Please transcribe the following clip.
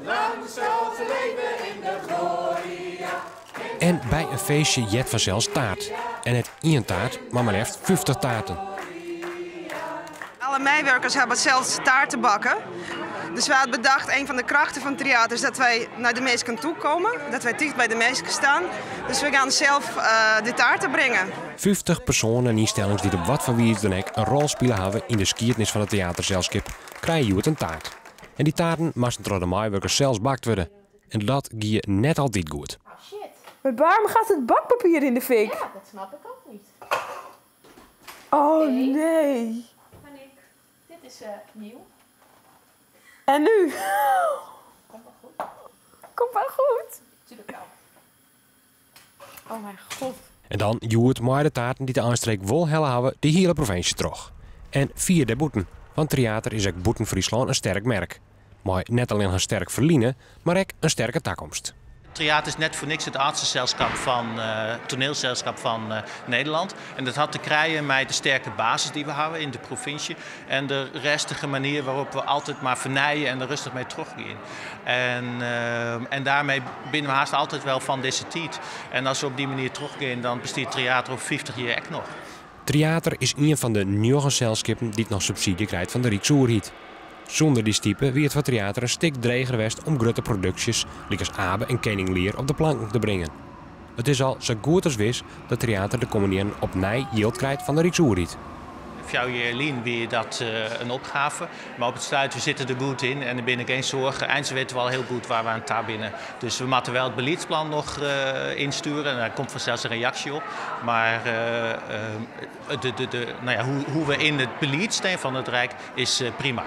Lang zal ze leven in de gloria. En by in feestje heart fansels taart. En net ien taart, mar mar leafst 50 taarten. Alle meiwurkers hawwe sels taarten bakken. Dus wy hawwe bedacht, een fan de krachten fan Tryater is dat wy nei de minsken toe komme, dat wy ticht by de minsken stean. Dus we gean sels de taarten bringen. 50 persoanen en ynstellings dy't op wat foar wize dan ek in rol spile hawwe yn de skiednis fan it teaterselskip, krije hjoed in taart. En dy taarten moasten troch de meiwurkers sels bakt wurde. En dat gie net altyd goed. Maar waarom gaat het bakpapier in de fik? Ja, dat snap ik ook niet. Oh nee. Paniek. Dit is nieuw. En nu? Komt wel goed. Komt wel goed. Tuurlijk wel. Oh mijn god. En dan hjoed mei de taarten dy't de einstreek wol helle hawwe de hiele provinsje troch. En fier dêrbûten, want Tryater is ek bûten Fryslân in sterk merk. Mei net allinnich in sterk ferline, mar ek in sterke takomst. Tryater is net foar niks it âldste selskip fan toanielselskip fan Nederlân. En dat hat te krijen mei de sterke basis dy't we hawwe yn de provinsje en de rêstige manier wêrop't we altyd mar fernije en der rêstich mei trochgean. En, en dêrmei binne we hast altyd wol fan dizze tiid. En as we op dy manier trochgean, dan bestiet Tryater oer 50 jier ek noch. Tryater is ien fan de njoggen selskippen dy't noch subsydzje krijt fan de Ryksoerheid. Sûnder dy stipe wie it foar Tryater in stik dreger west om grutte produksjes lykas Abe en Kening Lear op de planken te bringen. It is al sa goed as wis dat Tryater de kommende jierren opnij jild krijt fan de Ryksoerheid. 4 jier lyn wie dat in opgave. Mar op it stuit, we sitte der goed yn en der binne gjin soargen. Eins witte we al hiel goed wêr't we oan ta binne. Dus we moatte wol it beliedsplan noch ynstjoere en dêr komt fansels in reaksje op. Mar de, no ja, hoe't we yn it belied stean fan it Ryk is prima.